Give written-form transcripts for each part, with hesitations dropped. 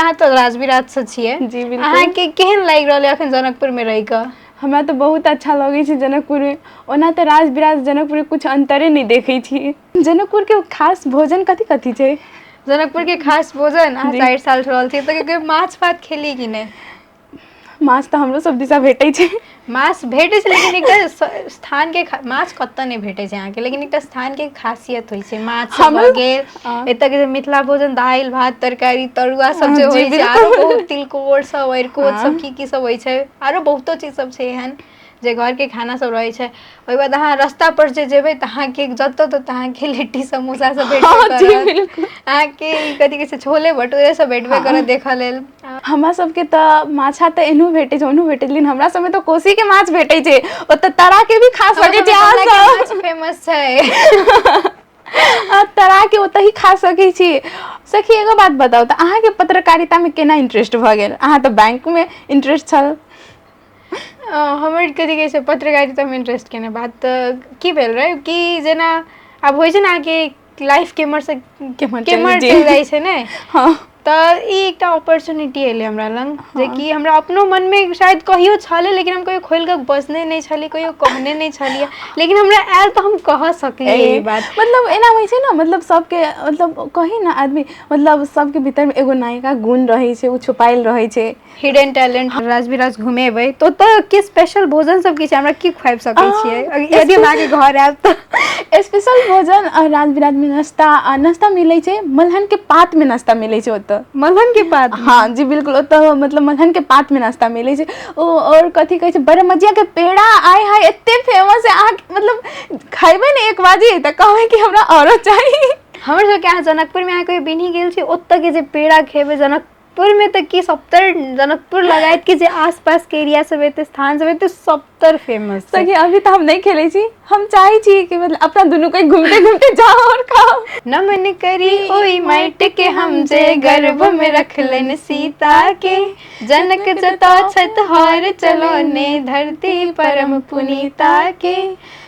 अहाँ तऽ राजविराज से छियै। जी बिल्कुल। अहाँके केहन लागि रहल अइ अखन जनकपुरमे रहि कऽ? हमरा तऽ बहुत अच्छा लगै छै जनकपुरमे। ओना तऽ राजविराज जनकपुरमे किछु अन्तरे नहि देखै छियै। जनकपुरके खास भोजन कथी कथी छै? जनकपुरके खास भोजन, अहाँ जी। 4 साल रहल छियै तऽ कहियो माछ भात खेली कि नहि? माछ तऽ हमरो सब दिशा भेटै छै। माछ भेटै छै, लेकिन एकटा स्थानके माछ कतऽ नहि भेटै छै अहाँके, लेकिन एकटा स्थानके खासियत होइ छै। माछ सब भऽ हमरो गेल, एतऽ के जे मिथिला भोजन दालि भात तरकारी तरुआ सब जे जी होइ छै, आरो बिल्कुल। बहुत तिलकोर सब, अरिकोच सब, हँ की की सब होइ छै, आरो बहुतो चीज सब छै एहन जे घरके खाना सब रहै छै। ओहि बाद अहाँ रास्ता पर जे जेबै तऽ अहाँके जतऽ ततऽ अहाँके लिट्टी समोसा सब भेटबे हँ जी करत। बिल्कुल। अहाँके ई कथी कहै छै, छोले भटूरे सब भेटबे करत देखऽ लेल। हमरा सबके तऽ माछा तऽ एनहु भेटै छै ओनहु भेटै छै, लेकिन हमरा सबमे तऽ कोसीके माछ भेटै छै, ओतऽ तराके भी खा हमरा सकै सबमे छी अहाँ कमलाके माछ सब। फेमस छै। आ तराके ओतहि खा सकै छी। सखी, एगो बात बताउ तऽ, अहाँके पत्रकारितामे केना इंटरेस्ट भऽ गेल? अहाँ तऽ बैंकमे इंटरेस्ट छल। हमर कथी कहै छै, पत्रकारितामे इंटरेस्ट केने बात तऽ की भेल रहै कि जेना आब होइ छै ने अहाँके लाइफ केम्हरसँ केम्हर चलि केम्हर जी चलि जाइ छै ने। हँ तऽ ई एकटा अपॉर्चुनिटी एलै हमरा लग, जेकि हँ हमरा अपनो मनमे शायद कहियो छलै, लेकिन हम कहियो खोलि कऽ बजने नहि छलियै, कहियो कहने नहि छलियै, लेकिन हमरा आयल तऽ हम कह सकलियै ए ई बात। मतलब एना होइ छै ने, मतलब सबके, मतलब कही ने आदमी, मतलब सबके भीतरमे एगो नायिका गुण रहै छै, ओ छुपायल रहै छै। Hidden talent. राजविराज घुमेबै तऽ ओतऽ के स्पेशल भोजन सब की छै? हमरा की खुआबि सकै छियै यदि हम अहाँके घर आयब तऽ? स्पेशल भोजन राजविराजमे नाश्ता, नाश्ता मिलै छै मलहनके पातमे, नाश्ता मिलै छै ओतऽ। मलहन के पात? हँ जी बिल्कुल, ओतऽ मतलब मलहनके पातमे नाश्ता मिलै छै ओ। आओर कथी कहै छै, बरमजियाके पेड़ा, आय हाय एते फेमस है, अहाँ मतलब खयबै ने एक बाजी तऽ कहबै कि हमरा औरो चाही। हमर सबके अहाँ जनकपुरमे, अहाँ कहियो बिन्ही गेल छी? ओतऽ के जे पेड़ा खेबै जनकपुरमे तऽ की सभतर जनकपुर लगायत के जे आसपास के एरिया सब हेतै, स्थान सब हेतै, सभतर फेमस छै। सखी, अभी तऽ हम नहि खेलै छी। हम चाहै छी कि मतलब अपना दुनू कोइ घूमते घूमते जाओ और खाओ। नमन करी ओहि माटि के हम जे गर्भ में रखलनि सीता के, जनक जतऽ छथि हर चलौने धरती परम पुनीता के,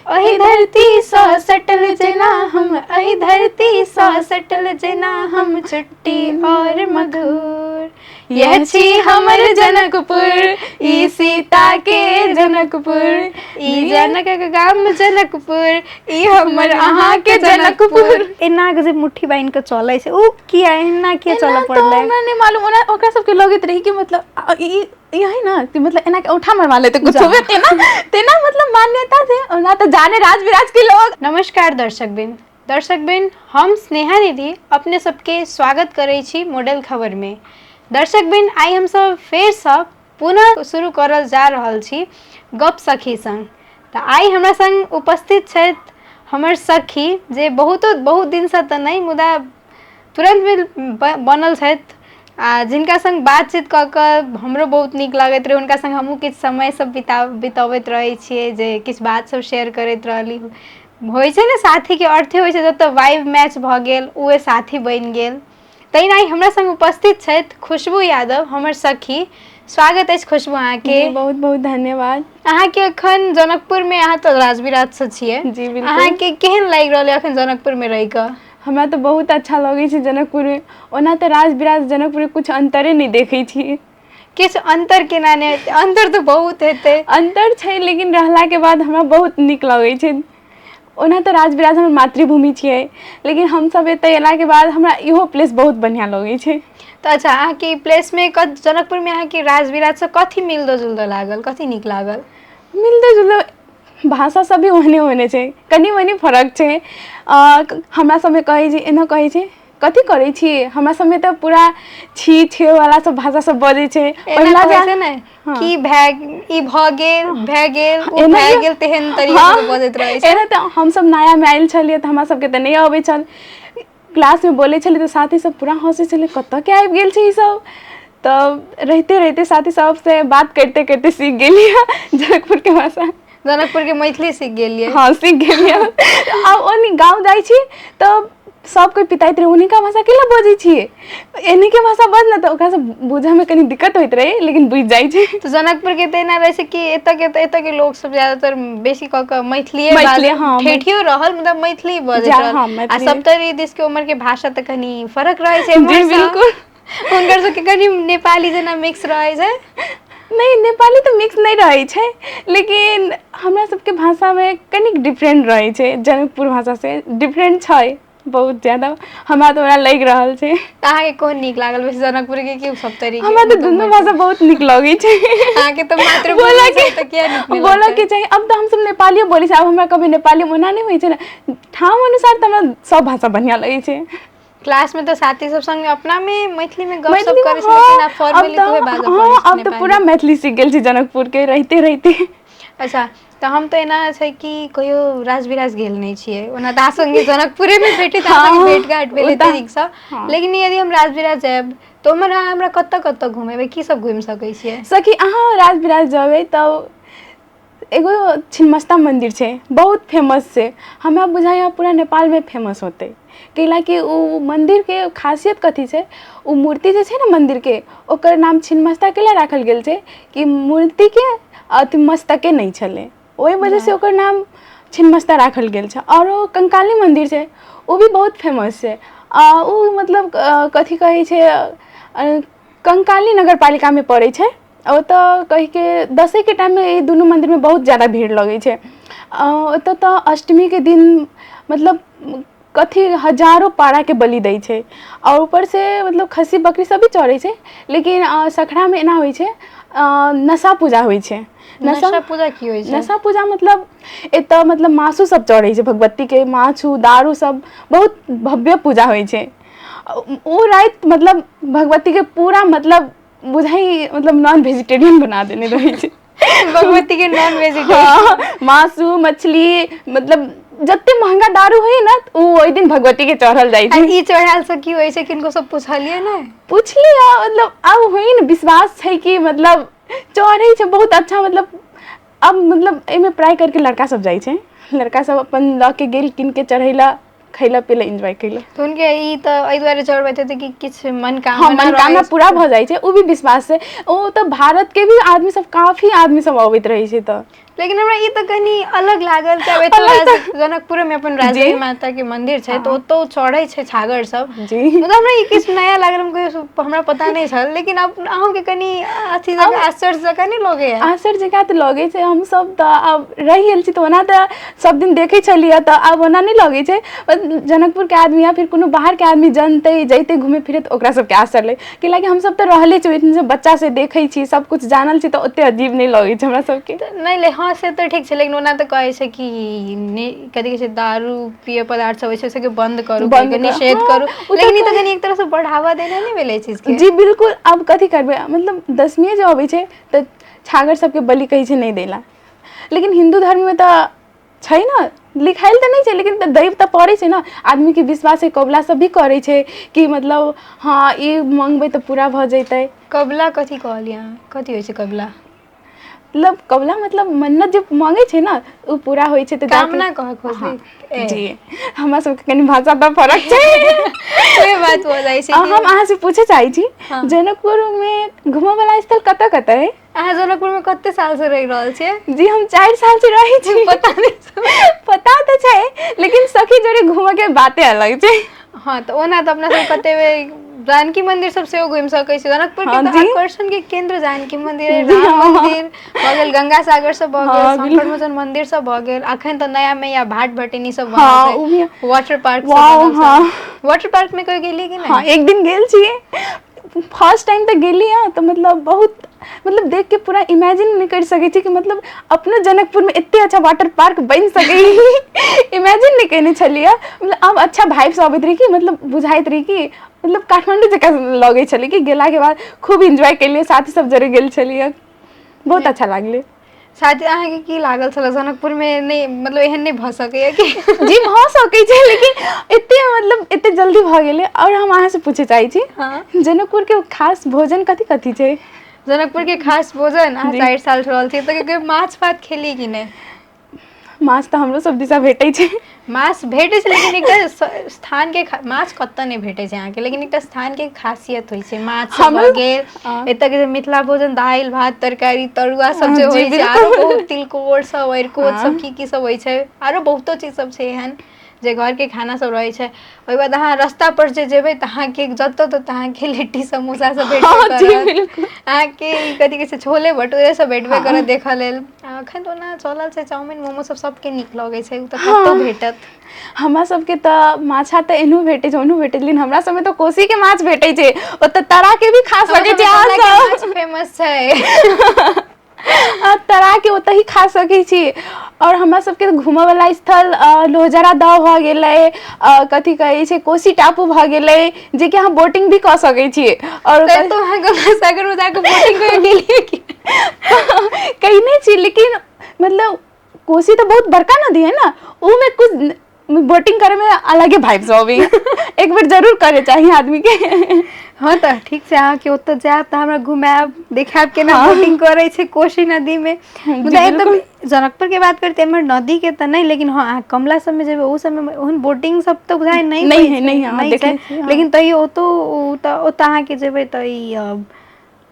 ओहि धरती सँ सटल जेना हम, एहि धरती सँ सटल जेना हम छुट्टी और मधुर, यह छी हमर जनकपुर, ई सीता के जनकपुर, ई जनक के गाम जनकपुर, ई हमर अहाँ के जनकपुर। एना के जे मुट्ठी बान्हि के चलै छै, ओ किया एना किया एना चलऽ तऽ पड़लै? हमरा नहि मालूम। ओना ओकरा सबके लगैत रहै कि मतलब ई यही ना कि मतलब एना के औंठा मरवा लेते कुछ जा। होबे, तेना तेना मतलब मान्यता छै। ओना तऽ जाने राजविराज के लोग। नमस्कार दर्शकबिन, दर्शकबिन, हम स्नेहा निधि अपने सबके स्वागत करै छी मॉडल खबरमे। दर्शकबिन, आइ हमसब फेरसँ पुनः शुरू करल जा रहल छी गप सखी संग। तऽ आइ हमरा संग उपस्थित छथि हमर सखी, जे बहुतो बहुत दिनसँ तऽ नहि, मुदा तुरन्तमे बनल छथि आ जिनका संग बातचीत कऽ कऽ हमरो बहुत नीक लगैत रहै। हुनका संग हमहूँ किछु समय सब बितबैत रहै छियै, जे किछु बात सब शेयर करैत रहली। होइ छै ने, साथीके अर्थे होइ छै जतऽ वाइब मैच भऽ गेल उहे साथी बनि गेल। तहिना आइ हमरा संग उपस्थित छथि खुशबू यादव, हमर सखी। स्वागत अछि खुशबू अहाँके। जी बहुत बहुत धन्यवाद। अहाँके अखन जनकपुरमे, अहाँ तऽ राजविराजसँ छियै। जी बिल्कुल। अहाँके केहन लागि रहल अइ अखन जनकपुरमे रहि कऽ? हमरा तऽ बहुत अच्छा लगै छै जनकपुरमे। ओना तऽ राजविराज जनकपुरमे किछु अन्तरे नहि देखै छियै। किछु अन्तर केना नहि हेतै? अन्तर तऽ बहुत हेतै। अन्तर छै, लेकिन रहलाके बाद हमरा बहुत नीक लगै छै। ओना तऽ राजविराज हमर मातृभूमि छियै, लेकिन हमसब एतऽ एलाके बाद हमरा इहो प्लेस बहुत बढ़िआँ लगै छै। तऽ अच्छा, अहाँके ई प्लेसमे, जनकपुरमे अहाँके राजविराजसँ कथी मिलतो जुलतो लागल, कथी नीक लागल? मिलतो जुलतो भाषा सब भी ओहने ओहने छै, कनि मनि फरक छै। हमरा सबमे कहै छै, एना कहै छै, कथी करै छी? हमरा सबमे तऽ पूरा छी छे वाला सब भाषा सब बजै छै। एना पहिला कहै जे छै ने हँ कि भए ई भऽ गेल, भए गेल, ओ एना भए गेल, तेहन तरीका से बजैत रहै छै। एना तऽ हमसब नयामे आयल छलियै तऽ हमरा सबके तऽ नहि अबै छल। क्लासमे बोलै छलियै तऽ साथी सब पूरा हँसै छलै, कतऽके आबि गेल छै ई सब। तऽ रहिते रहिते साथी सबसँ बात करिते करिते सीख गेलियै जनकपुरके भाषा। जनकपुरके मैथिली सीख गेलियै? हँ, सीख गेलियै। आब ओनी गाँव जाइ छी तऽ सब कोइ पिताइत रहै, उन्हीका भाषा केला बजै छियै, एन्हीके भाषा बज ने। तऽ ओकरा बुझऽमे कनि दिक्कत होइत रहै, लेकिन बुझि जाइ छै। तऽ जनकपुरके तऽ एना रहै छै कि एतऽके तऽ एतऽके लोक सब ज्यादातर बेसी कऽ कऽ मैथिलीए मैथिली, बाजै, हँ ठेठियो रहल मुदा मैथिली बजैत जा रहल। हँ आ मैथिली सप्तरी दिसके उम्हरके भाषा तऽ कनि फरक रहै छै जी एम्हरसँ। बिल्कुल। हुनकर सबके कनि नेपाली जेना मिक्स रहै छै। नहि, नेपाली तऽ मिक्स नहि रहै छै, लेकिन हमरा सबके भाषामे कनिक डिफरेंट रहै छै, जनकपुर भाषासँ डिफरेंट छै बहुत ज्यादा, हमरा तऽ ओना लागि रहल छै। तऽ अहाँके कोन नीक लागल बेसी, जनकपुर के कि सप्तरी के? हमरा तऽ मतलब दुनू भाषा बहुत नीक लगै छै। अहाँके तऽ मातृभूमि बोलऽ छै तऽ किया नीक नहि बोलऽ लगतै? के चाही। अब तऽ हमसब नेपालियो बोलै छी, आब हमरा कभी नेपाली ओना नहि होइ छै ने, ठाम अनुसार तऽ हमरा सब भाषा बढ़िआँ लगै छै। क्लास में तऽ साथी सब संग अपना में मैथिली में गप सप मैथिलीमे करै छै, हँ, लेकिन आब अब फॉर्मली तऽ उहे तऽ बाजऽ हँ पड़ै छै आब तऽ पूरा नेपाली। मैथिली सीख गेल छी जनकपुरके रहिते रहिते। अच्छा, तऽ हम तऽ एना छै कि कहियो राजविराज गेल नहि छियै। ओना तऽ अहाँ संगे जनकपुरेमे भेटैत, अहाँ संगे हँ भेट घाट भेल ओ एते तऽ नीकसँ, हँ। लेकिन यदि हम राजविराज जायब तऽ उम्हर अहाँ हमरा कतऽ कतऽ घुमेबै, की सब घुमि सकै छियै? सखी, अहाँ राजविराज जेबै तऽ एगो छिन्नमस्ता मन्दिर छै, बहुत फेमस छै, हमरा बुझाइए पूरा नेपालमे फेमस होतै, कैलाकि ओ मन्दिरके खासियत कथी छै, ओ मूर्ति जे छै ने मन्दिरके, ओकर नाम छिन्नमस्ता कैला राखल गेल छै कि मूर्तिके अथी मस्तके नहि छलै, ओहि वजहसँ ओकर नाम छिन्नमस्ता राखल गेल छै। आओर ओ कंकाली मन्दिर छै, ओ भी बहुत फेमस छै, आ ओ मतलब कथी कहै छै, कंकाली नगरपालिकामे पड़ै छै। ओतऽ कहिके दसैँके टाइममे ई दुनू मन्दिरमे बहुत ज्यादा भीड़ लगै छै। ओतऽ तऽ अष्टमीके दिन मतलब कथी हजारो पाराके बलि दै छै, आओर ऊपरसँ मतलब खस्सी बकरी सब भी चढ़ै छै, लेकिन सखड़ामे एना होइ छै, नशा पूजा होइ छै। नशा पूजा की होइ छै? नशा पूजा मतलब एतऽ मतलब मासु सब चढ़ै छै भगवतीके, माछू दारू सब, बहुत भव्य पूजा होइ छै। ओ राति मतलब भगवतीके पूरा मतलब बुझाइ मतलब नॉन वेजिटेरियन बना देने रहै छै भगवती के नॉन वेजिटेरियन। हँ, मासु मछली मतलब जते महंगा दारू होइ ने, ओ ओहि दिन भगवती के चढ़ल जाइ आ छै। ई चढ़ायल से की होइ छै, किनको सब पुछलियै ने? पुछलियै, मतलब आब होइ ने विश्वास छै कि मतलब चढ़ै छै बहुत अच्छा। मतलब आब मतलब एहिमे प्राय करके लड़का सब जाइ छै, लड़का सब अपन लऽ के गेल, कीन के चढ़ैला, खैला पीला, एन्जॉय कैला। तऽ हुनके ई तऽ एहि दुआरे चढ़बैत हेतै कि किछु मनकामना हँ, मनोकामना रहै। पूरा भऽ जाइ छै, ओ भी विश्वास से। ओ तऽ भारत के भी आदमी सब, काफी आदमी सब अबैत रहै छै तऽ। लेकिन हमरा ई तऽ कनि अलग लागल कि आब एतौ अलग तऽ जनकपुर में अपन राजदेवी माता के मंदिर छै तऽ हँ। ओतौ चढ़ै छै छागर सब। जी। मतलब हमरा ई किछु नया लागल, हम कहियो हमरा पता नहि छल, लेकिन आब अहूँके कनि अथी जकाँ आश्चर्य जकाँ नहि लगैया? आश्चर्य जकाँ तऽ लगै छै। हमसब तऽ आब रहि गेल छी तऽ ओना तऽ सब दिन देखै छलियै, तऽ आब ओना नहि लगै छै। जनकपुरके आदमी या फिर कोनो बाहरके आदमी जनतै, जैतै घूमै फिरै, तऽ ओकरा सबके आश्चर्य लगै, कैलाकि हमसब तऽ रहले छी ओहिठाम, बच्चा से देखै छी, सब कुछ जानल छी, तऽ ओते अजीब नहि लगै छै हमरा सबके। नहि ले, हँ से तऽ ठीक छै, लेकिन ओना तऽ कहै छै कि कथी कहै छै, दारू पेय पदार्थ सब होइ छै सबके बन्द करू, बन्द कहिके निषेध हँ, करू, ओ तऽ लेकिन ई तऽ कनि एक तरहसँ बढ़ावा देने नहि भेलै एहि चीजके? जी बिल्कुल। आब कथी करबै, मतलब दशमीए जे अबै छै तऽ छागर सबके बलि कहै छै नहि दै ला, लेकिन हिन्दू धर्ममे तऽ छै ने, लिखायल तऽ नहि छै, लेकिन तऽ दैव तऽ पड़ै छै ने। आदमीके विश्वास है, कबुला सब भी करै छै कि मतलब हँ ई मंगबै तऽ पूरा भऽ जैतै। कबला कथी कहलियै अहाँ? कथी होइ छै कबला? मतलब कबुला मतलब मन्नत जे मांगै छै ने, ओ पूरा होइ छै तऽ जाके कामना कहऽ हँ खोजली ए जी, हमरा सबके कनि भाषा तऽ फरक छै। ओहे बात हो जाइ छै आ कि हम अहाँ से पूछे चाहै छी, हँ। जनकपुरमे घूमऽ वाला स्थल कतऽ कतऽ है? अहाँ जनकपुरमे कते सालसँ रहि रहल छियै? जी, हम 4 साल से रहै छी। पता नहि? पता तऽ छै, लेकिन सखी जोड़े घूमऽ के बाते अलग छै। हँ, तऽ ओना तऽ अपना सब कते बेर जानकी मंदिर सब सेहो घुमि सकै छी जनकपुर के। हँ तऽ जी। आकर्षण के केंद्र जानकी मंदिर अइ, जी राम हँ। मंदिर भऽ गेल, गंगा सागर सब भऽ गेल, हँ संकट बिल्कुल। मोचन मंदिर सब भऽ गेल। अखन तऽ नया नया भाट भटेनी सब बनल हँ छै, ओ भी वाटर पार्क सब वाओ बनल छै। हँ। वाटर पार्क में कहियो गेलियै कि हँ नहि? एक दिन गेल छियै, फर्स्ट टाइम तऽ गेली हँ, तऽ मतलब बहुत मतलब देख के पूरा इमेजिन नहि करि सकै छी कि मतलब अपनो जनकपुरमे एते अच्छा वाटर पार्क बनि सकै, इमेजिन नहि कयने छलियै। मतलब आब अच्छा वाइब्स अबैत रहै कि मतलब बुझाइत रहै कि मतलब काठमाण्डू जकाँ लगै छलै कि गेलाके बाद खूब एन्जॉय केलियै, साथी सब जरे गेल छलियै, बहुत अच्छा लागलै। साथ अहाँके की लागल छलै जनकपुरमे नहि, मतलब एहन नहि भऽ सकैया कि? जी, भऽ सकै छै, लेकिन एते मतलब एते जल्दी भऽ गेलै। आओर हम अहाँसँ पूछे चाहै छी, हँ। जनकपुरके खास भोजन कथी कथी छै? जनकपुर के खास भोजन, अहाँ जी। 4 साल रहल छी तऽ कहियो माछ भात खेली कि नहि? माछ तऽ हमरो सब दिशा भेटै छै। माछ भेटै छै, लेकिन एकटा स्थान के माछ कतऽ नहि भेटै छै अहाँके, लेकिन एकटा स्थान के खासियत होइ छै। माछ सब भऽ हमरो गेल, हँ। एतऽ के जे मिथिला भोजन दालि भात तरकारी तरुआ सब जे जी होइ छै, आरो बिल्कुल। बहुत तिलकोर सब, अरिकोच सब, हँ की की सब होइ छै, आरो बहुतो चीज सब छै एहन। जे घरके खाना सब रहै छै। ओहि बाद अहाँ रास्ता पर जे जेबै तऽ अहाँके जतऽ ततऽ अहाँके लिट्टी समोसा सब भेटबे हँ जी करत। बिल्कुल। अहाँके ई कथी कहै छै, छोले भटूरे सब भेटबे करत हँ देखऽ लेल। आ एखन तऽ ओना चलल छै चाउमिन मोमो सब, सबके नीक लगै छै, ओ तऽ कतौ हँ भेटत। हमरा सबके तऽ माछा तऽ एनहु भेटै छै ओनहु भेटै छै, लेकिन हमरा सबमे तऽ कोसी के माछ भेटै छै, ओतऽ तरा के भी खा हमरा सकै सबमे छी अहाँ कमला के माछ सब। फेमस छै। आ तरा के ओतहि खा सकै छी। आओर हमरा सबके घूमऽ वला स्थल लोहजरा दह भऽ गेलै, कथी कहै छै, कोसी टापू भऽ गेलै, जेकि अहाँ बोटिंग भी कऽ सकै छी। आओर तऽ तो अहाँ गंगा सागर मे जाके बोटिंग करे गेलियै की? कहिने छी, लेकिन मतलब कोसी तऽ बहुत बड़का नदी है ना, ऊ में कुछ बोटिंग करे में अलगे वाइब्स अबै, एक बेर जरूर करे चाही आदमी के। हँ तऽ ठीक छै, अहाँके ओतऽ जायब तऽ हमरा घुमायब, देखायब केना हँ बोटिंग करै छै कोशी नदी मे। जी मुदा एतऽ बिल्कुल। जनकपुर के बात करी तऽ एम्हर नदी के तऽ नहि, लेकिन हँ अहाँ कमला सबमे जेबै, ओहू सबमे ओहन बोटिंग सब तऽ बुझाइ नहि नहीं होइ है छै। नहीं है, हाँ नहि छै। देखले छी। हाँ लेकिन तैयो ओतौ तऽ ओतऽ अहाँके जेबै तऽ ई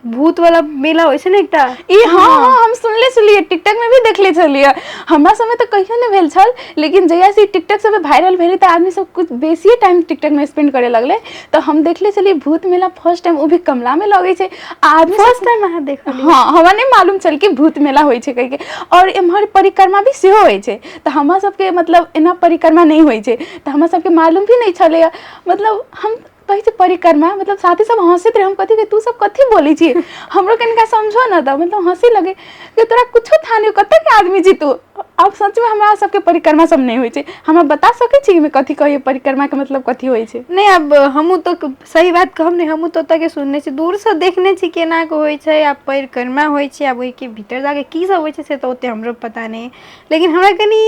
भूत वाला मेला होइ छै ने एकटा। ई हँ हँ हँ हँ, हम सुनले छलियै, टिकटॉक में भी देखले छलियै। हमरा समय तऽ कहियो नहि भेल छल, लेकिन जहिया से ई टिकटॉक सब वायरल भेलै तऽ आदमी सब कुछ बेसिए टाइम टिकटॉक में स्पेंड करे लगलै। तऽ हम देखले छलियै भूत मेला फर्स्ट टाइम, ओ भी कमला में लगै छै आ आदमी फर्स्ट सब। टाइम अहाँ देखलियै? हँ, हमरा नहि मालूम छल कि भूत मेला होइ छै कहिके। और एम्हर परिक्रमा भी सेहो होइ छै, तऽ हमरा सबके मतलब एना परिक्रमा नहि होइ छै तऽ हमरा सबके मालूम भी नहि छलैया। मतलब हम कहै छै परिक्रमा, मतलब साथी सब हँसैत रहै। हम कथी कहै, तू सब कथी बोलै छी, हमरो कनिका समझो न। तऽ मतलब हँसी लगे कि तोरा कुछो था नहीं, कते के आदमी छी तू। आब सचमे हमरा सबके परिक्रमा सब नहि होइ छै। हमरा बता सकै छी एहिमे कथी कहैया परिक्रमा के मतलब कथी होइ छै? नहि, आब हमहूँ तऽ सही बात कहब ने, हमहूँ तऽ ओतऽके सुनने छी, दूरसँ देखने छी केना कऽ होइ छै। आ परिक्रमा होइ छै, आब ओहिके भीतर जाके की सब होइ छै से तऽ ओते हमरो पता नहि। लेकिन हमरा कनि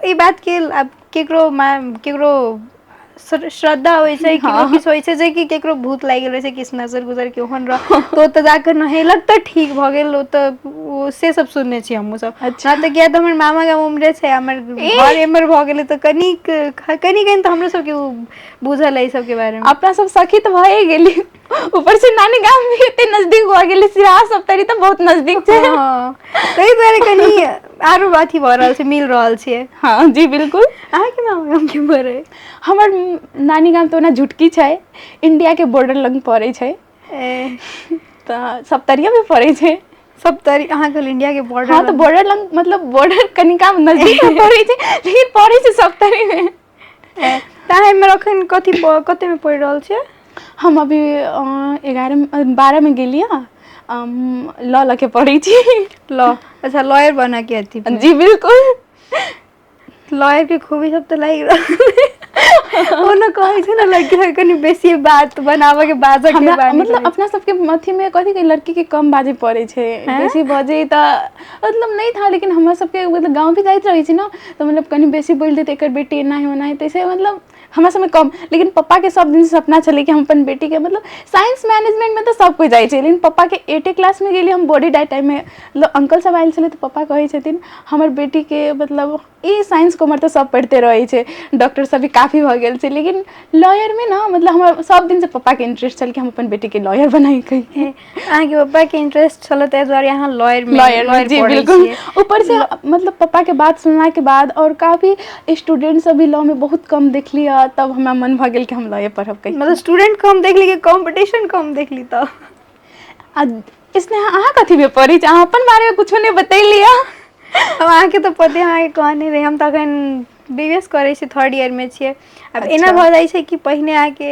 ई बातके आब केकरो मा केकरो श्रद्धा होइ छै, केकरो हँ किछु होइ छै, जे कि केकरो भूत लागि गेल रहै छै, किछु नजर गुजर के ओहन रह तऽ ओतऽ जाकऽ नहेलक तऽ ठीक भऽ गेल। ओतऽ ओ से सब सुनने छी हमहूँ सब। अच्छा हँ तऽ किया तऽ हमर मामा गाम उम्हरे छै, हमर ए घर एम्हर भऽ गेलै, तऽ कनिक कनि कनि तऽ हमरो सबके ओ बुझल अइ सबके बारेमे। अपना सब सखी तऽ भए गेली, ऊपर से नानी गाम भी एते नजदीक भऽ गेलै। सिराहा सप्तरी तऽ बहुत नजदीक छै। हँ, ताहि दुआरे कनि आरो अथी भऽ रहल छै, मिल रहल छियै। हँ जी बिल्कुल। अहाँके मामा गाम केम्हर अइ? हमर नानी गाम तऽ ओना झुटकी छै, इंडिया के बॉर्डर लग पड़ै छै। ए, तऽ सप्तरिये मे पड़ै छै। सब तरी अहाँ कहल इंडिया के बॉर्डर हँ तऽ लग। बॉर्डर लग मतलब बॉर्डर कनिका नजदीक मे पड़ै छै, लेकिन पड़ै छै सप्तरी मे। ए, तऽ अहाँ एम्हर अखन कथी कतेमे पढ़ि रहल छियै? हम अभी 11 12 मे गेलियै, लऽ लऽ के पढ़ै छी। लॉ, अच्छा, लॉयर बनऽ के अथी मे? जी बिल्कुल। लॉयर के खूबी सब तऽ लागि रहल। ओना कहै छै ने लड़की सबके कनि बेसी बात बनाबऽ के, बाजऽ के हमरा बानी मतलब रहै छै। अपना सबके अथीमे कथी कहै, लड़कीके कम बाजै पड़ै छै। हैं? बेसी बजै तऽ मतलब नहि था, लेकिन हमरा सबके मतलब गाँव भी जाइत रहै छी ने तऽ मतलब कनि बेसी बोलि देतै, एकर बेटी एना है ओना है, ताहिसँ मतलब हमरा सबमे कम। लेकिन पप्पाके सब दिनसँ सपना छलै कि हम अपन बेटीके मतलब साइंस मैनेजमेंटमे तऽ सब कोइ जाइ छै, लेकिन पप्पाके एटे क्लासमे गेलियै हम बॉडी डाइट टाइममे, मतलब अंकल सब आयल छलै तऽ पप्पा कहै छथिन हमर बेटीके मतलब ई साइंस कॉमर्स तऽ सब पढ़िते रहै छै, डॉक्टर सब भी काफी भऽ गेल छै, लेकिन लॉयरमे ने मतलब हमरा सब दिनसँ पप्पाके इंटरेस्ट छल कि हम अपन बेटीके लॉयर बनाइ कहिके। अहाँके पप्पाके इंटरेस्ट छलै ताहि दुआरे अहाँ लॉयरमे लॉयर में लॉयर जी पढ़ै बिल्कुल। छियै। ऊपर से मतलब पप्पा के बात सुनला के बाद और काफी स्टूडेंट सब भी लॉ में बहुत कम देखली तब हमरा मन भऽ गेल कि हम लॉये पढ़ब मतलब कहिके। स्टूडेंट कम देखली कि कॉम्पिटिशन कम देखली तऽ? आ स्नेहा, अहाँ कथी मे पढ़ै छी? अहाँ अपन बारे मे कुछो नहि बतैलियै। अब अहाँके तऽ पते, अहाँके कहने रही, हम तऽ अखन बी करै छी, थर्ड ईयरमे छियै। आब एना अच्छा भऽ जाइ छै कि पहिने अहाँके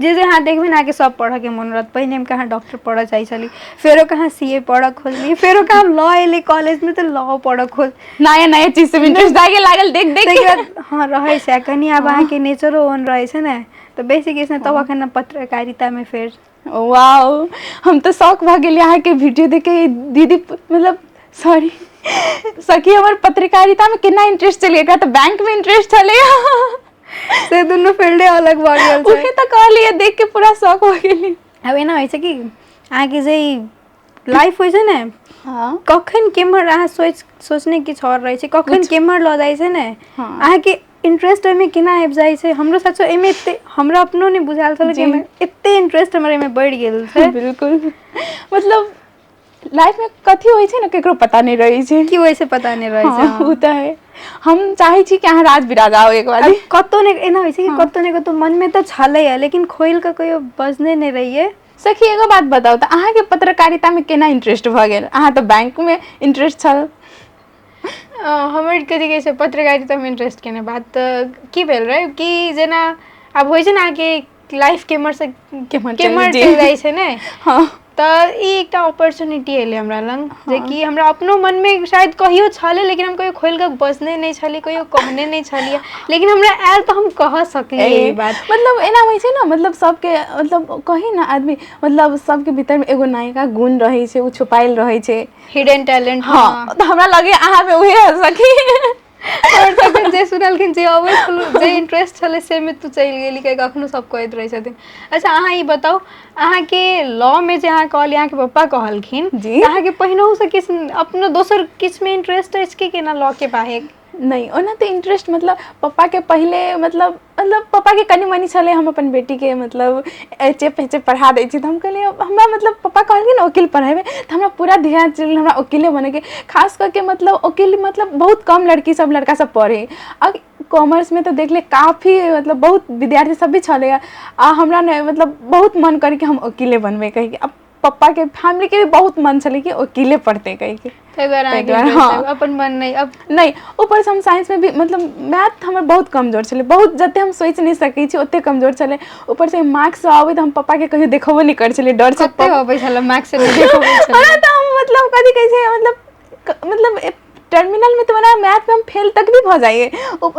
जे जे अहाँ देखबै ने, अहाँके सब पढ़ऽके मोन रहत। पहिने हम कहाँ डॉक्टर पढ़ऽ चाहै छली, फेरो कहाँ सी ए पढ़ऽ खोजली, फेरो कहाँ लॉ एलै कॉलेजमे तऽ लॉ पढ़ऽ खोज नया नया चीज सब इंटरेस्ट जागे लागल देख देख ताहिके के। बाद हँ रहै छै। आ कनि आब हँ अहाँके नेचरो ओहन रहै छै ने तऽ बेसी किछु नहि, तब हँ अखन पत्रकारितामे फेर। वाओ, हम तऽ शौक भऽ गेलियै अहाँके वीडियो देख के। दीदी, मतलब सॉरी, सखी हमर पत्रकारितामे केना इंटरेस्ट चलि एकरा तऽ बैंक मे इंटरेस्ट छलै। से दुनू फील्डे अलग भऽ गेल छै। उहे तऽ कहलियै, देख के पूरा शौक हो गेली। आब एना होइ छै कि अहाँके जे ई लाइफ होइ छै ने, हँ कखन केम्हर अहाँ सोचने किछु आओर रहै छै, कखन कुछ केम्हर लऽ जाइ छै ने। हँ अहाँके इंटरेस्ट ओहिमे केना आबि जाइ छै, हमरो सचो एहिमे एते हमरा अपनो नहि बुझायल छल कि जी एहिमे एते इंटरेस्ट हमर एहिमे बढ़ि गेल छै। बिल्कुल, मतलब लाइफ मे कथी होइ छै ने, केकरो पता नहि रहै छै। की होइ छै पता नहि रहै छै। हँ, ओ हँ तऽ है। हम चाहै छी कि अहाँ राज बिराज आउ एक बार। कतौ ने एना होइ छै कि कतौ ने कतौ मनमे तऽ छलैया, लेकिन खोलि कऽ कहियो बजने नहि रहियै। सखी एगो बात बताउ तऽ अहाँके पत्रकारितामे केना इंटरेस्ट भऽ गेल? अहाँ तऽ बैंकमे इंटरेस्ट छल। हमर कथी कहै छै पत्रकारितामे इंटरेस्ट केने बात तऽ की भेल रहै कि जेना आब होइ छै ने अहाँके लाइफ केम्हरसँ केम्हर चलि केम्हर जी। चलि जाइ छै ने। हँ। तऽ ई एकटा अपॉर्चुनिटी एलै हमरा लग, जेकि हमरा अपनो मनमे शायद कहियो छलै, लेकिन हम कहियो खोलि कऽ बजने नहि छलियै, कहियो कहने नहि छलियै, लेकिन हमरा आयल तऽ हम कह सकलियै ई बात। मतलब एना होइ छै ने, मतलब सबके, मतलब कही ने आदमी, मतलब सबके भीतरमे एगो नायिका गुण रहै छै, ओ छुपायल रहै छै, हिडन टैलेंट। हँ, तऽ हमरा लगैया अहाँमे उहे है सखी। आओर तखन जे सुनलखिन, जे अबै छल, जे इंटरेस्ट छलै से मे तू चलि गेली कियाकि अखनो सब कहैत रहै छथिन। अच्छा अहाँ ई बताउ, अहाँके लॉ मे जे अहाँ कहलियै, अहाँके पप्पा कहलखिन जी। तऽ अहाँके पहिनहुसँ किछु अपनो दोसर किछुमे इंटरेस्ट अछि कि केना लॉ के बाहेक? नहि, ओना तऽ इंटरेस्ट मतलब पप्पाके पहिले मतलब पप्पाके कनि मनि छलै, हम अपन बेटीके मतलब एचे पेचे पढ़ा दै छी। तऽ हम कहलियै हमरा मतलब पप्पा कहलखिन वकील पढ़ेबै तऽ हमरा पूरा ध्यान चलि हमरा वकीले बनैके, खास कऽ के मतलब वकील मतलब बहुत कम लड़की सब लड़का सब पढ़े, आ कॉमर्समे तऽ देखले काफी मतलब बहुत विद्यार्थी सब भी छलै, आ हमरा ने मतलब बहुत मन करै कि हम वकीले बनबै कहिके। आ पप्पाके फैमिलीके भी बहुत मन छलै कि वकीले पढ़तै कहिके। ताहि दुआरे ताहि अहाँके दुआरे, इंटरेस्ट हँ। अपन मन नहि अब नहि, ऊपरसँ हम साइंसमे भी मतलब मैथ हमर बहुत कमजोर छलै, बहुत, जते हम सोचि नहि सकै छी ओते कमजोर छलै। ऊपरसँ मार्क्स आबै तऽ हम पप्पाके कहियो देखबो नहि करै छलियै डरसँ। कते अबै छलै मार्क्स नहि देखबै छलै? ओना तऽ हम मतलब कथी कहै छै मतलब टर्मिनलमे तऽ ओना मैथमे हम फेल तक भी भऽ जाइए,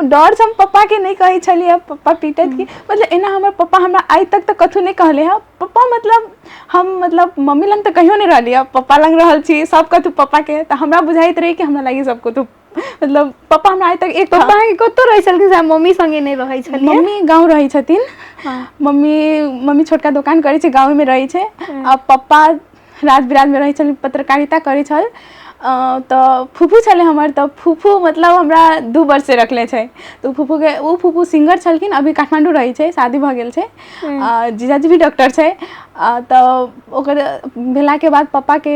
डरसँ हम पप्पाके नहि कहै छलियै, पप्पा पीटत कि। मतलब एना हमर पप्पा हमरा आइ तक तऽ कथू नहि कहले हँ पप्पा। मतलब हम मतलब मम्मी लग तऽ कहियो नहि रहलियै, पप्पा लग रहल छी सब कथू पप्पाके, तऽ हमरा बुझाइत रहै कि हमरा लागि सब कथू मतलब पप्पा हमरा आइ तक एक पप्पा अहाँके कतौ रहै छलखिन से अहाँ मम्मी संगे नहि रहै छलियै? मम्मी गाँव रहै छथिन। हँ। मम्मी छोटका दोकान करै छै, गाँवमे रहै छै, आ पप्पा राज बिराजमे रहै छल, पत्रकारिता करै छल। तऽ फूफू छलै हमर, तऽ फूफू मतलब हमरा 2 वर्ष रखले छै, तऽ फूफूके ओ फूफू सिंगर छलखिन, अभी काठमाण्डू रहै छै, शादी भऽ गेल छै, जीजाजी भी डॉक्टर छै। तऽ ओकर भेलाके बाद पप्पाके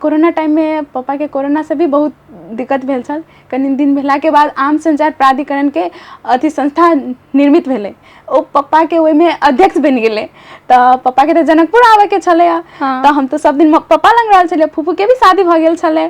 कोरोना टाइममे पप्पाके कोरोनासँ भी बहुत दिक्कत भेल छल। कनि दिन भेलाके बाद आम संचार प्राधिकरणके अथी संस्था निर्मित भेलै, ओ पप्पाके ओहिमे अध्यक्ष बनि गेलै, तऽ पप्पाके तऽ जनकपुर आबैके छलैए। हँ। तऽ हम तऽ सब दिन पप्पा लग रहल छलियै, फूफूके भी शादी भऽ गेल छलै।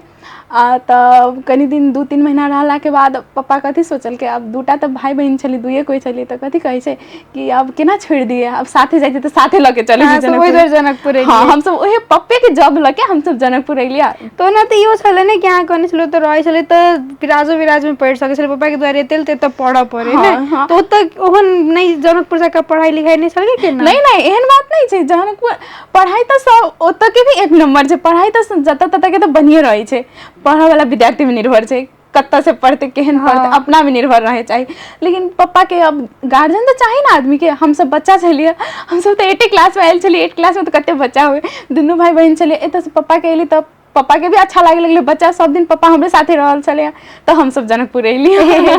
आ तऽ कनि दिन 2-3 महीना रहलाके बाद पप्पा कथी सोचलकै, आब दूटा तऽ भाय बहिन छलियै, दुइए कोइ छलियै, तऽ कथी कहै छै कि आब केना छोड़ि दियै, आब साथे जाइ छै तऽ साथे लऽ के चलै अहाँ छै सब ओहि जनकपुर। दुआरे जनकपुर हँ, एलियै? हमसब ओहे पप्पेके जॉब लऽ के हमसब जनकपुर एलियै। तऽ ओना तऽ इहो छलै ने कि अहाँ कहने छलियै ओतऽ रहै छलै तऽ बिराजो बिराजमे पढ़ि सकै छलै, पप्पाके दुआरे एते तऽ पढ़ऽ पड़ै ने? हँ, हँ। तऽ ओतऽ ओहन नहि जनकपुर जकाँ पढ़ाइ लिखाइ नहि छलै केना? नहि नहि, एहन बात नहि छै। जनकपुर पढ़ाइ तऽ सब ओतऽ के भी एक नम्बर छै, पढ़ाइ तऽ जतऽ ततऽ के तऽ बढ़िए रहै छै, पढ़ऽवला विद्यार्थीमे निर्भर छै कतऽ से पढ़तै, केहन पढ़तै। हँ। अपनामे निर्भर रहै चाही, लेकिन पप्पाके अब गार्जियन तऽ चाही ने आदमीके। हमसब बच्चा छलियै, हमसब तऽ एटे क्लासमे आयल छलियै, एट क्लासमे तऽ कते बच्चा होइ, दुनू भाय बहिन छलियै। एतऽसँ पप्पाके एली तऽ पप्पाके भी अच्छा लागे लगलै, बच्चा सब दिन पप्पा हमरे साथे रहल छलैया, तऽ हमसब जनकपुर एलियै।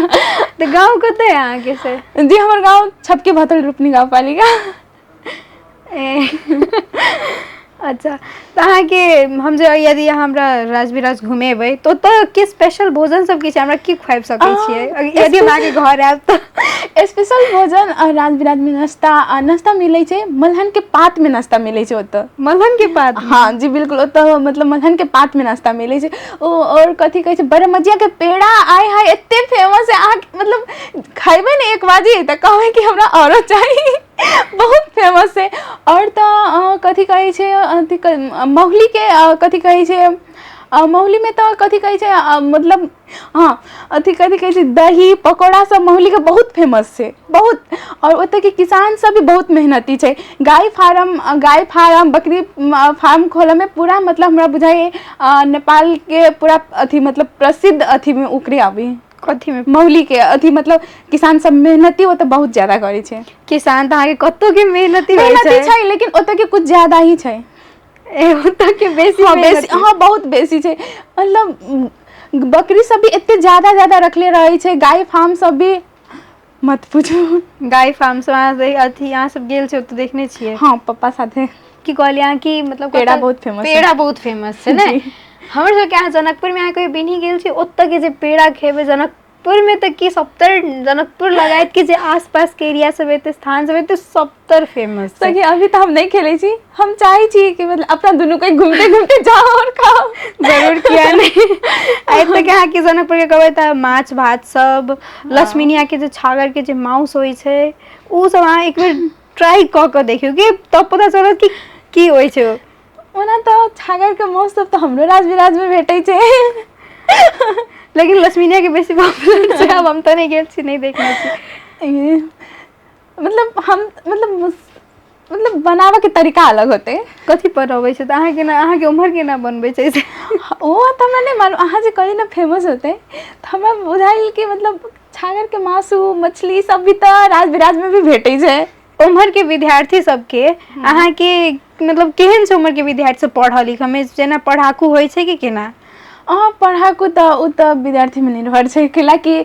तऽ गाँव कतऽ है अहाँके से? जी, हमर गाँव छपकी भतल रूपनी गाउँपालिका। ए अच्छा, तऽ अहाँके हम जे यदि अहाँ हमरा राजविराज घुमेबै तऽ ओतऽ की स्पेशल भोजन सब की छै, हमरा की खुआबि सकै छियै यदि हम अहाँके घर आयब तऽ? स्पेशल भोजन राजविराजमे नाश्ता, नाश्ता मिलै छै, मलहनके पातमे नाश्ता मिलै छै ओतऽ। मलहन के पात? हाँ जी बिल्कुल, ओतऽ मतलब मलहनके पातमे नाश्ता मिलै छै ओ। आओर कथी कहै छै, बरमजियाके पेड़ा आय हाय एते फेमस है, अहाँ मतलब खयबै ने एक बाजी तऽ कहबै कि हमरा औरो चाही, बहुत फेमस है। आओर तऽ कथी कहै छै अथी महुलीके कथी कहै छै, महुलीमे तऽ कथी कहै छै मतलब हँ अथी कथी कहै छै दही पकौड़ा सब महुलीके बहुत फेमस छै बहुत। आओर ओतऽके किसान सब भी बहुत मेहनती छै, गाय फार्म बकरी फार्म खोलऽमे पूरा मतलब हमरा बुझाइए नेपालके पूरा अथी मतलब प्रसिद्ध अथीमे ओकरे आबै। कथीमे? महुलीके अथी मतलब किसान सब मेहनती ओतऽ बहुत ज्यादा करै छै। किसान तऽ अहाँके कतौ के मेहनती होइ मेहनती छै। छै, लेकिन ओतऽ के कुछ ज्यादा ही छै। ए ओतऽ के बेसी? हाँ बेसी। मेहनती? हाँ बहुत बेसी छै, मतलब बकरी सब भी एते ज्यादा ज्यादा रखले रहै छै, गाय फार्म सब भी मत पूछू। गाय फार्म सब अहाँ अथी अहाँ सब गेल छी ओतऽ, देखने छियै? हाँ, पप्पा साथे। की कहलियै अहाँ कि मतलब पेड़ा बहुत फेमस छै। पेड़ा बहुत फेमस छै ने? जी। हमर सबके अहाँ जनकपुरमे अहाँ कहियो बिन्ही गेल छी? ओतऽ के जे पेड़ा खेबै जनक जनकपुर में तऽ की सभतर जनकपुर लगायत के जे आसपास के एरिया सब हेतै, स्थान सब हेतै, सभतर फेमस छै। सखी, अभी तऽ हम नहि खेलै छी। हम चाहै छी कि मतलब अपना दुनू कोइ घूमते घूमते जाओ और खाओ। जरूर, किया नहि। आइ तक अहाँके जनकपुर के कहबै तऽ माछ भात सब, लक्ष्मीनिया के जे छागर के जे माउस होइ छै, ओ सब अहाँ एक बेर ट्राई कऽ कऽ देखियौ कि तब पता चलत कि की होइ छै ओ। ओना तऽ छागरके माउस सब तऽ हमरो राज विराजमे भेटै छै, लेकिन लक्ष्मीनिया के बेसी पॉपुलर छै। आब हम तऽ नहि गेल छी, नहि देखने छी। मतलब हम मतलब बनाबऽके तरीका अलग होतै। कथी पर अबै छै तऽ अहाँ केना, अहाँके उम्हर केना बनबै छै से? ओ तऽ हमरा नहि मालूम। अहाँ जे कहली ने फेमस होतै, तऽ हमरा बुझाइल कि मतलब छागरके मासु मछली सब भी तऽ राज विराजमे भी भेटै छै। उम्हर के विद्यार्थी सबके अहाँके मतलब केहन छै? उम्हर के विद्यार्थी सब पढ़ऽ लिखऽ मे जेना पढ़ाकू होइ छै कि केना? अहाँ पढ़ाकू तऽ ओ तऽ विद्यार्थीमे निर्भर छै, कैलाकि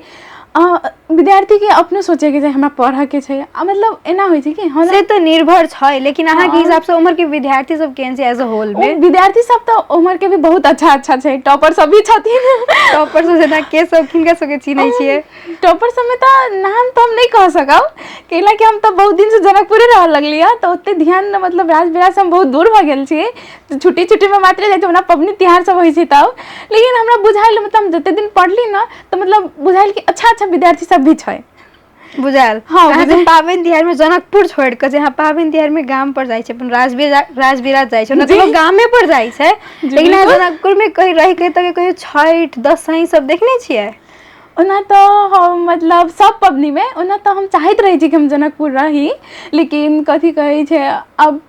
विद्यार्थीके अपनो सोचैके छै हमरा पढ़ऽके छै, आ मतलब एना होइ छै कि हम से तऽ निर्भर छै, लेकिन अहाँके हिसाबसँ उम्हर के विद्यार्थी सब केहन छै एज अ होल मे? विद्यार्थी सब तऽ उम्हर के भी बहुत अच्छा अच्छा छै, टॉपर सब भी छथिन। टॉपर सब जेना के सब, किनका सबके चिन्है छियै? टॉपर सबमे तऽ नाम तऽ हम नहि कह सकब, कैलाकि हम तऽ बहुत दिनसँ जनकपुरे रहऽ लगलियै, तऽ ओते ध्यान मतलब राज बिराज हम बहुत दूर भऽ गेल छियै। छुट्टी छुट्टीमे मात्रे जाइ छियै, ओना पबनी तिहार सब होइ छै तब। लेकिन हमरा बुझायल, मतलब हम जते दिन पढ़ली ने, तऽ मतलब बुझायल कि अच्छा अच्छा विद्यार्थी सब भी छै। बुझायल? हँ। अहाँके पाबनि तिहार में जनकपुर छोड़ कऽ जे अहाँ पाबनि तिहार में गाम पर जाइ छै, अपन राजविराज जाइ छै, ओना तऽ लोक गामे पर जाइ छै, लेकिन अहाँ जनकपुर में कहीं रहि के तऽ कहियो छठि दसैँ सब देखने छियै? ओना तऽ हम मतलब सब पबनीमे ओना तऽ हम चाहैत रहै छी कि हम जनकपुर रही, लेकिन कथी कहै छै, अब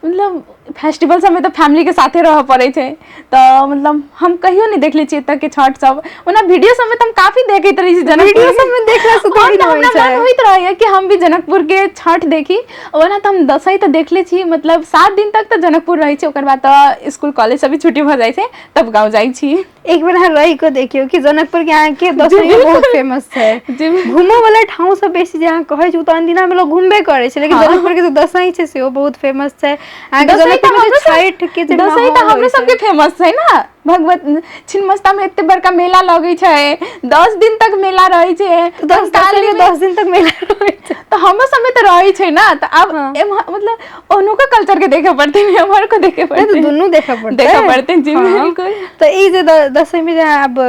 मतलब फेस्टिवल सबमे तऽ फैमिलीके साथे रहऽ पड़ै छै। तऽ मतलब हम कहियो नहि देखले छियै एतऽके छठ सब। ओना वीडियो सबमे तऽ हम काफी देखैत रहै छी जनकपुर। वीडियो सबमे देखला से थोड़ी तऽ ने होइ हमरा छै। मन होइत रहैया कि हम भी जनकपुरके छठ देखी। ओना तऽ हम दसैँ तऽ देखले छी, मतलब 7 दिन तक तऽ जनकपुर रहै छी, ओकर बाद तऽ स्कूल कॉलेज सब भी छुट्टी भऽ जाइ छै, तब गाँव जाइ छी। एक बेर अहाँ रहि कऽ देखियौ कि जनकपुर के अहाँके दसैँ बहुत फेमस छै। घूमऽ वाला ठाउँ सब बेसी जे अहाँ कहै छी, ओ तऽ अनदिना मे लोग घूमबे करै छै, लेकिन जनकपुर के जे दसैँ छै सेहो बहुत फेमस छै। अहाँके दसैँ तऽ जनकपुर मे जे हमरो सब छठि के जे दसैँ तऽ माहौल हमरो होइ छै। सबके फेमस छै ने। भगवत छिन्नमस्ता मे एते बड़का मेला लगै छै, 10 दिन तक मेला रहै छै। दस दसैँ कंकाली मे मे 10 दिन तक मेला रहै छै। तऽ हमरो सबमे तऽ रहै छै ने, तऽ आब एम्हर मतलब ओनुका कल्चर के देखे पड़तै, एम्हर को देखे नहि तऽ पड़तै। दुनू देखऽ पड़तै। देखऽ पड़तै जी। बिल्कुल। तऽ ई जे दसैँ मे जे आब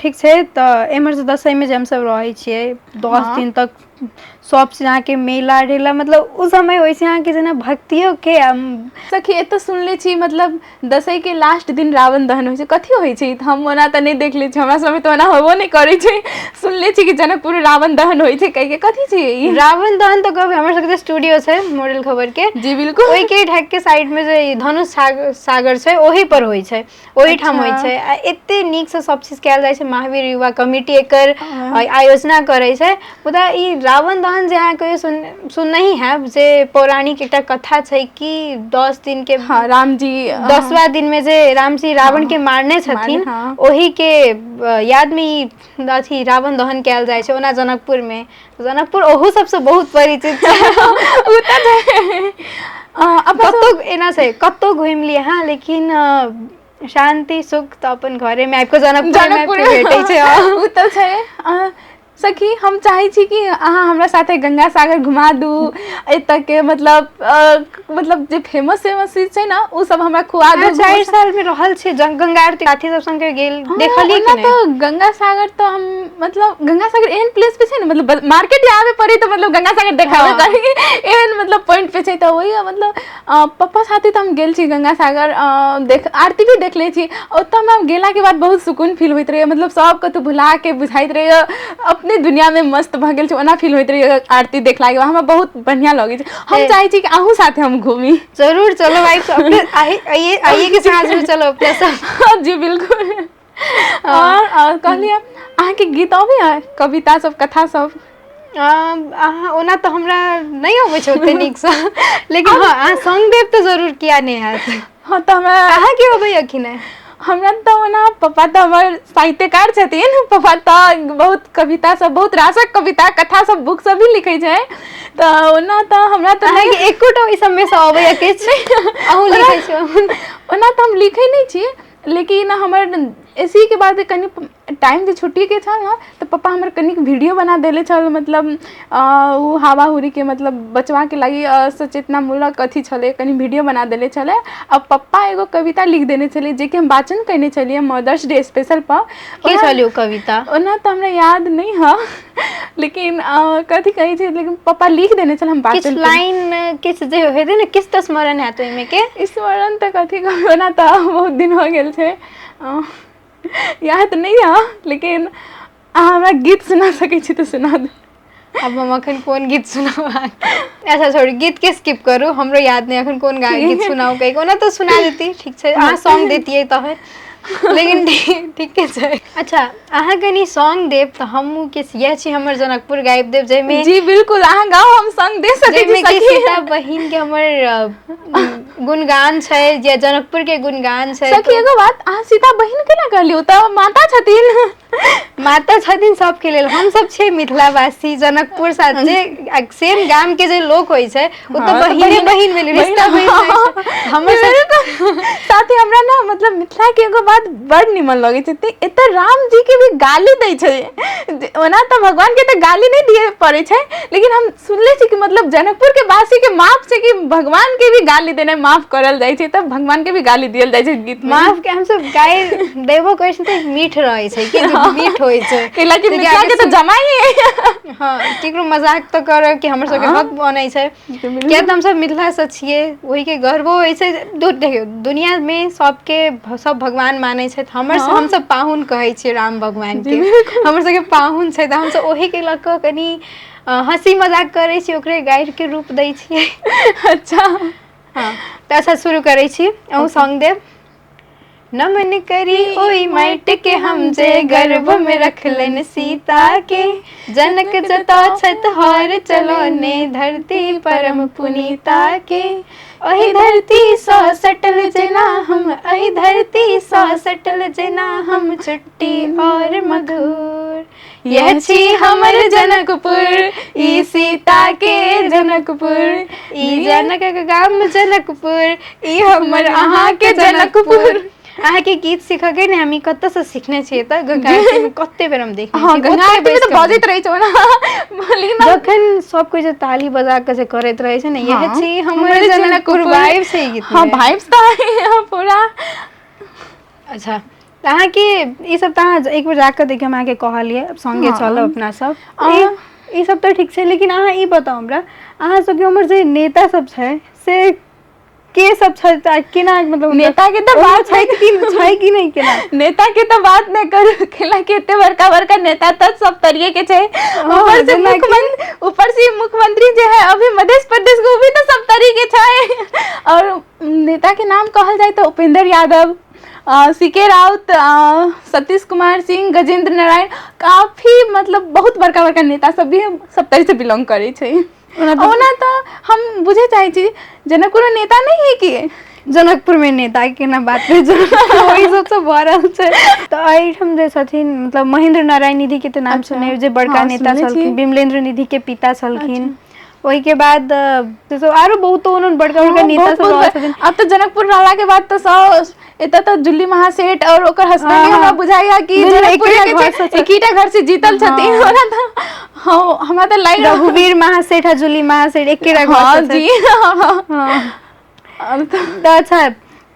ठीक छै, तऽ एम्हर से दसैँ मे जे हमसब रहै छियै 10 दिन तक सब चीज अहाँके मेला ठेला, मतलब ओ समय होइ छै अहाँके जेना भक्तियो के सखी, एतऽ सुनले छी मतलब दसैँ के लास्ट दिन रावण दहन होइ छै, कथी होइ छै? तऽ हम ओना तऽ नहि देखले छी, हमरा सबमे तऽ ओना होबो नहि करै छै। सुनले छी कि जनकपुर रावण दहन होइ छै कहिके, कथी छै ई? रावण दहन तऽ कहबै, हमर सबके स्टूडियो छै मॉडल खबर के। जी बिल्कुल। ओहि के ढक के साइड में जे ई धनुष सागर छै, ओही पर होइ छै, ओहिठाम होइ छै। आ एते नीक से सब चीज कयल जाइ छै। महावीर युवा कमिटी एकर आयोजना करै छै। मुदा ई रावण दहन जे अहाँ कहियो सुननही हैब जे पौराणिक एकटा कथा छै कि 10 दिन के हँ, रामजी 10वां दिन में जे रामजी रावण के मारने छथिन, ओहि के याद में ई अथी रावण दहन कयल जाइ छै। ओना जनकपुर में, जनकपुर ओहू सबसँ बहुत परिचित छै। ओ तऽ छै। अपन कतौ एना छै, कतौ घुमि लिअ अहाँ, लेकिन शान्ति सुख तऽ अपन घरे मे आबि कऽ, जनकपुर मे आबि जनकपुर कऽ भेटै छै। ओ तऽ छै। सखी, हम चाहै छी कि अहाँ हमरा साथे गंगा सागर घुमा दू, एतऽ के मतलब मतलब जे फेमस फेमस चीज छै ने, ओ सब हमरा खुआ अहाँ दू। 4 साल मे रहल छी, गंगा आरती साथी सब संगे गेल हँ, देखलियै ओना कि नहि? तऽ गंगा सागर तऽ हम मतलब गंगा सागर एहन प्लेस पे छै ने, मतलब मार्केट आबे पड़ी तऽ मतलब गंगा सागर देखाबे करी, एहन मतलब पॉइंट पे छै। तऽ वही मतलब पप्पा साथे तऽ हम गेल छी गंगा सागर, देख आरती भी देख लै छी। ओतऽ हमरा गेलाके बाद बहुत सुकून फील होइत रहैए, मतलब सब कतौ भुला के बुझाइत रहैए अपने दुनियामे मस्त भऽ गेल छै, ओना फील होइत रहैए। आरती देखलाके बाद हमरा बहुत बढ़िआँ लगै छै। हम चाहै छी कि अहूँ साथे हम घूमी। जरूर चलो भाई, अपने आइए आइए आइए के साँझ में चलो अपने सब। जी बिल्कुल। और कहलियै, अहाँके गीत अबैए, कविता सब, कथा सब? अहाँ ओना तऽ हमरा नहि अबै छै ओते नीकसँ, लेकिन हँ, अहाँ सङ्ग देब तऽ जरूर, किया नहि हैत। हँ, तऽ हमरा अहाँके अबैया कि नहि? हमरा तऽ ओना पप्पा तऽ हमर साहित्यकार छथिन। पप्पा तऽ बहुत कविता सब, बहुत रासक कविता कथा सब, बुक सब भी लिखै छै। तऽ ओना तऽ हमरा तऽ नहि अहाँके एकोटा ओहि सबमे सँ अबैया किछु? अहूँ लिखै छी? ओना तऽ हम लिखै नहि छी, लेकिन हमर एसी के बाद कनि टाइम जे छुट्टीके छल ने तऽ पप्पा हमर कनिक वीडियो बना देले छल, मतलब ओ हावा हुरीके मतलब बचबाके लागि सचेतनामूलक अथी छलै, कनि वीडियो बना देले छलै। आ पप्पा एगो कविता लिख देने छलै जेकि हम वाचन कयने छलियै मदर्स डे स्पेशल पर। की छलै ओ कविता? ओना तऽ हमरा याद नहि हँ, लेकिन कथी कहै छै, लेकिन पप्पा लिख देने छल, हम किछु वाचन। लाइन किछु जे हेतै ने, किछु तऽ स्मरण हैत ओहिमे के। स्मरण तऽ कथी कहू, ओना तऽ बहुत दिन हो गेल छै, याद नहि हँ, लेकिन अहाँ हमरा गीत सुना सकै छी तऽ सुना दू। आब हम अखन कोन गीत सुनाउ अहाँके? अच्छा छोड़ू, गीतके स्किप करू, हमरो याद नहि अखन कोन गीत सुनाउ कहि। ओना तऽ सुना देती, ठीक छै, अहाँ सॉन्ग देतियै तहन, लेकिन ठीके छै। अच्छा अहाँ कनि सॉन्ग देब तऽ हमहूँ किछु इएह छी हमर जनकपुर गाबि देब, जाहिमे जी बिल्कुल, अहाँ गाउ, हम संग दे सकै छी। जाहिमे कि सखी सीता बहिन के हमर गुणगान छै, जे जनकपुर के गुणगान छै। सखी, एगो बात, अहाँ सीता बहिन केना कहलियै? ओ तऽ माता छथिन। माता छथिन सबके लेल, हम सब छियै मिथिलावासी, जनकपुर साथ जे सेम गाम के जे लोक होइ छै ओ तऽ हाँ, तऽ बहिने बहिन भेलै, रिश्ता बनि जाइ छै हमर सब। साथ ही हमरा ने मतलब मिथिला के एगो बात बड़ निमन लगै छै, ते एतऽ राम जी के भी गाली दै छै। ओना तऽ भगवान के तऽ गाली नहि दिए पड़ै छै, लेकिन हम सुनले छी कि मतलब जनकपुर के वासी के माफ छै कि भगवान के भी गाली देनाइ माफ करल जाइ छै, तऽ भगवान के भी गाली दियल जाइ छै गीत में। माफ के हमसब गारि देबो करै छी तऽ मीठ रहै छै कि जे मीठ होइ छै। कैला कि जेकि मिथिला के आगे तऽ जमाई है। हँ, केकरो मजाक तऽ करब कि हमर सबके हक बनै छै, किया तऽ हमसब मिथिलासँ छियै, ओहिके गर्वो होइ छै। देखियौ, दुनियामे सबके सब भगवान मानै छथि, हमर हमसब पाहुन कहै छियै राम भगवानके, हमर सबके पाहुन छै, तऽ हमसब ओहिके लऽ कऽ कनि हँसी मजाक करै छी, ओकरे गारिके रूप दै छियै। अच्छा। हँ तऽ अच्छा शुरू करै छी, अहूँ सॉन्ग देब। नमन करी ओहि माटि के हम जे गर्भ में रखलनि सीता के, जनक जतऽ छथि हर चलौने धरती परम पुनीता के, ओहि धरती सँ सटल जेना हम, एहि धरती सँ सटल जेना हम चुट्टी और मधुर, यह छी हमर जनकपुर, ई सीता के जनकपुर, ई जनक के गाम जनकपुर, ई हमर अहाँ के जनकपुर। अहाँके गीत सीखके ने हम ई कतऽसँ सीखने छियै तऽ गंगा आरतीमे कते बेर हम देखने हँ छियै, गंगा ओते आरती में बैस तऽ कऽ हम बजैत रहै छै ओना, लेकिन जखन सब कोइ जे ताली बजा कऽ जे करैत रहै छै ने, यह छी हमर हमर जनकपुर, वाइब छै ई गीत हाँ मे। वाइब्स तऽ है पूरा। अच्छा तऽ अहाँके ई सब तऽ अहाँ एक बेर जाकऽ देखियौ, हम अहाँके कहलियै, आब सङ्गे चलब अपना सब। ई सब तऽ ठीक छै, लेकिन अहाँ ई बताउ हमरा, अहाँ सबके उम्हर जे नेता सब छै से के सब छै, आ केना मतलब नेता के तऽ ओहो बात छथि कि छै कि नहि केना? नेता के तऽ बात नहि करू, कैला कि एते बड़का बड़का नेता तऽ सब तरिये के छै। ऊपर से जेना कि- मुख्यमंत्री, ऊपर से मुख्यमंत्री जे है अभी मध्य प्रदेश के, वो भी तऽ सब तरीके छै। और नेता के नाम कहल जाय तऽ उपेंद्र यादव, सी के राउत, सतीश कुमार सिंह, गजेंद्र नारायण, काफी मतलब बहुत बड़का बड़का नेता सब भी सब तरी से बिलोंग करै छै। ओना तऽ हम बुझे चाहै छी, जनकपुर में नेता नहीं है कि? जनकपुर में नेता केना बात भेल? जनकपुर ओहि सबसँ भरल छै। तऽ एहिठाम जे छथिन मतलब महेंद्र नारायण निधि के तऽ नाम सुने जे बड़का हाँ, नेता सुनने छी। छलखिन, बिमलेंद्र निधि के पिता छलखिन, ओहिके बाद से सब आरो बहुतो ओहन बड़का बड़का हाँ, नेता बहुत सब बहुत रहल छथिन। अब तऽ जनकपुर रहला के बाद तऽ सब एतऽ तऽ जुली महासेठ और ओकर हस्बैंड हाँ, हमरा हाँ। बुझाइया कि दुनू जनकपुरे एकेटा के घर छै, से छै। एकेटा घर से जीतल छथिन। हाँ। ओना तऽ हाँ, हमरा तऽ लागि रहल रघुवीर महासेठ आ जुली महासेठ एकेटा घर हाँ से जी छथि। हाँ। हाँ। और तऽ अच्छा,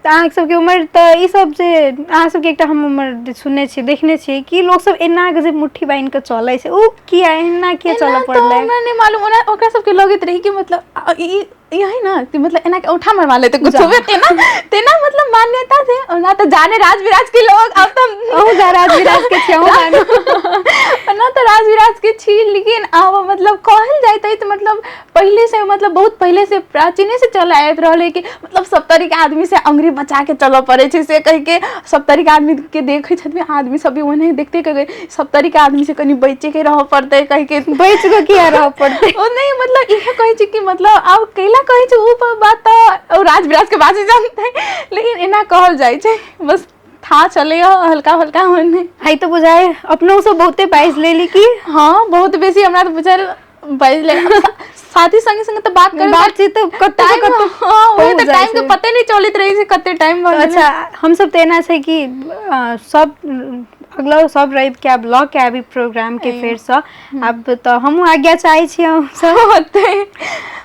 तऽ अहाँ सबके उमर तऽ ई सब जे अहाँ सबके एकटा हम उमर सुनने छियै, देखने छियै कि लोक सब एना के जे मुट्ठी बान्हि कऽ चलै छै, ओ किया एना किया एना चलऽ तऽ पड़लै? हमरा नहि मालूम। ओना ओकरा सबके लगैत रही कि मतलब ई यही ना कि मतलब एना के औंठा मरवा लेते कुछ होबे, तेना तेना मतलब मान्यता छै। ओना तऽ जाने राज विराज के लोग, अब तऽ अहूँ जा राज विराज के छियै, अहूँ जानु। ओना तऽ राज विराज के छी, लेकिन आब मतलब कहल जाइत अछि तऽ मतलब पहिले से, मतलब बहुत पहिले से, प्राचीने से चल आबि रहल है कि मतलब सब तरीके आदमी से अंगुरी बचा के चलऽ पड़ै छै, से कहि के सब तरीके आदमी के देखै छथिन, आदमी सब भी ओनाही देखते के सब तरीके आदमी से कनि बचे के रहऽ पड़तै कहि के। बचि कऽ किया रहऽ पड़तै? ओ नहि, मतलब इहे कहै छै कि मतलब आब कैला कहै छै ओ बात तऽ ओ राज विराज के बात जानतै, लेकिन एना कहल जाइ छै, बस था चले हल्का हल्का होने। आइ तऽ बुझाइ अपनो सब बहुते बाजि लेली की? हाँ, बहुत बेसी हमरा तऽ बुझायल बाजि ले, साथी संगे संगे तऽ बात करै बातचीत तऽ कतऽ टाइम कतऽ हाँ। ओहे बहुत तऽ जाइ टाइम के छै। पते नहि चलैत रहै छै कते टाइम भऽ गेलै। अच्छा, हमसब तऽ एना छै कि सब अगला सब रवि के आब लऽ के आबी प्रोग्राम के फेरसँ। आब तऽ हमहूँ आज्ञा चाहै छी, हमसब होतै,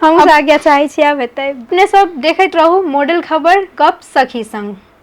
हमहूँ आज्ञा चाहै छी। आब हेतै। अपने सब देखैत रहू मॉडल खबर, गप सखी संग।